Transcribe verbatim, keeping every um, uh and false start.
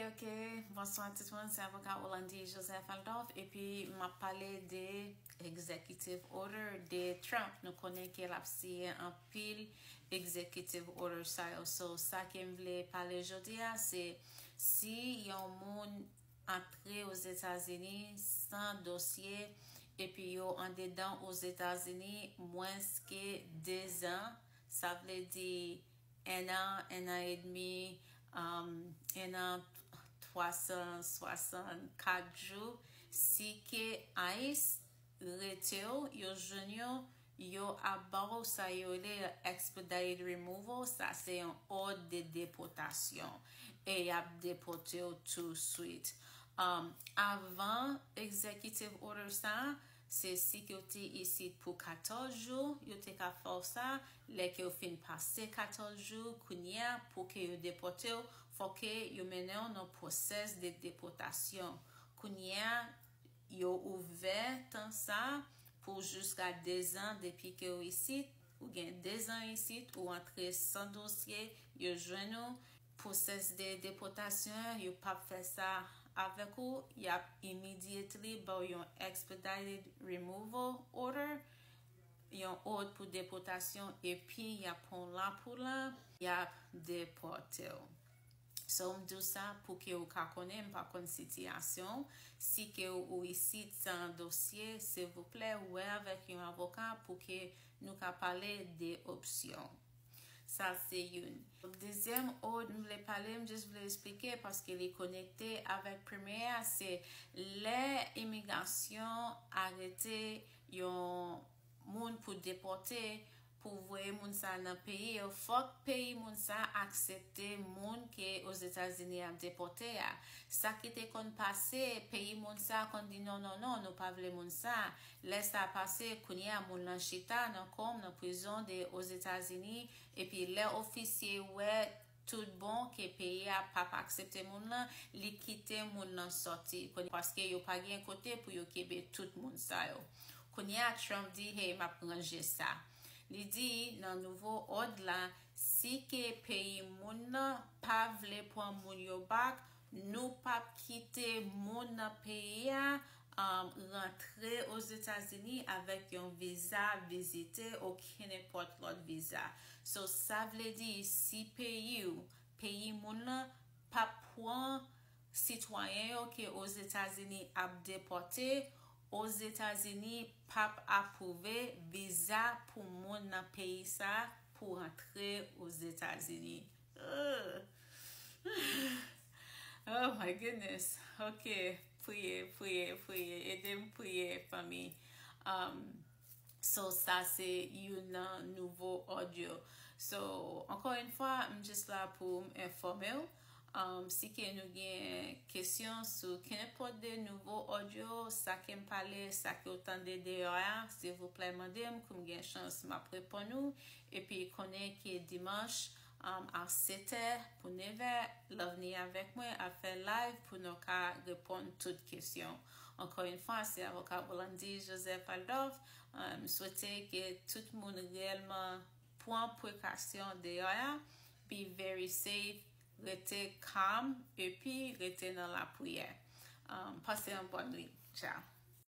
Ok, bonswa tout moun, se avoka Olandy Joseph Aldolphe, epi m ap pale de executive order de Trump. Nou konnen ke l ap siyen anpil executive order sa yo. So, sa ke m vle pale jodi a, se si yon moun antre Ozetazini san dosye, epi yo andedan Ozetazini mwens ke de zan, sa vle di en an, en an edmi, um, en an twa san swasannkat jou, si ke ICE rete w, yo jwenn yo, yo ap ba w sa yo rele expedited removal, sa se yon òd de depòtasyon, e y ap depòte w touswit. Um, avan executive order sa a, se si ke w te isit pou katòz jou, yo te ka fè w sa, lè ke w fin pase katòz jou, kounye a, pou ke yo depòte w, fò ke yo mennen w nan pwosès de depòtasyon. Kounye a, yo ouvè tan sa pou jiska de zan depi ke w isit, ou gen de zan isit, ou antre san dosye, yo jwenn ou, pwosès de depòtasyon an, yo p ap fè sa avèk ou, y ap immediately ba w yon expedited removal order, yon òd pou depòtasyon, epi y ap pran w la pou la, y ap depòte w. So, m di w sa pou ke w ka konnen, m pa konn sitiyasyon w. Si ke w isit san dosye, silvouplè, wè avèk yon avoka pou ke nou ka pale de opsyon. Sa se youn. Dezyèm òd m vle pale, m jis vle eksplike paske li konekte avèk premye a, se lè imigrasyon arete yon moun pou depòte, pou voye moun sa nan peyi yo, fòk peyi moun sa aksepte moun ke Ozetazini ap depòte a. Sa ki te konn pase, peyi moun sa konn di non, non, non, nou pa vle moun sa. Lè sa pase, kounye a moun lan chita nan kòm nan prizon de Ozetazini, epi lè ofisye wè tout bon ke peyi a p ap aksepte moun lan, li kite moun lan sòti. Kounye, paske yo pa gen kote pou yo kenbe tout moun sa yo. Kounye a, Trump di, hey, m ap ranje sa. Li di nan nouvo òd la, si ke peyi moun nan pa vle pran moun yo back, nou p ap kite moun nan peyi a, um, rantre Ozetazini avèk yon viza vizite ou kenenpòt lòt viza. So, sa vle di, si peyi w, peyi moun nan, p ap pran sitwayen yo ke Ozetazini ap depòte, Ozetazini p ap apwouve viza pou moun nan peyi sa pou rantre Ozetazini. Ugh. Oh my goodness. Ok, priye, priye, priye. Ede m priye, fanmi. Um, so, sa se youn nan nouvo òd yo. So, ankò yon fwa, m jis la pou m enfòme w. Um, si ke nou gen kesyon sou kenenpòt de nouvo òd yo, sa ke m pale, sa ke w tande deyò a, silvouplè mande m, kou m gen chans, m ap reponn ou. Epi konnen ke dimanch, um, a sèt è pou nèv è, Loveni avèk mwen ap fè live pou nou ka reponn tout kesyon. Ankò yon fwa, se avoka Olandy Joseph Aldolphe. Um, m swete ke tout moun reyèlman pran prekasyon deyò a, be very safe, rete calm, epi rete nan lapriyè. Um, pase yon bòn nwit. Ciao.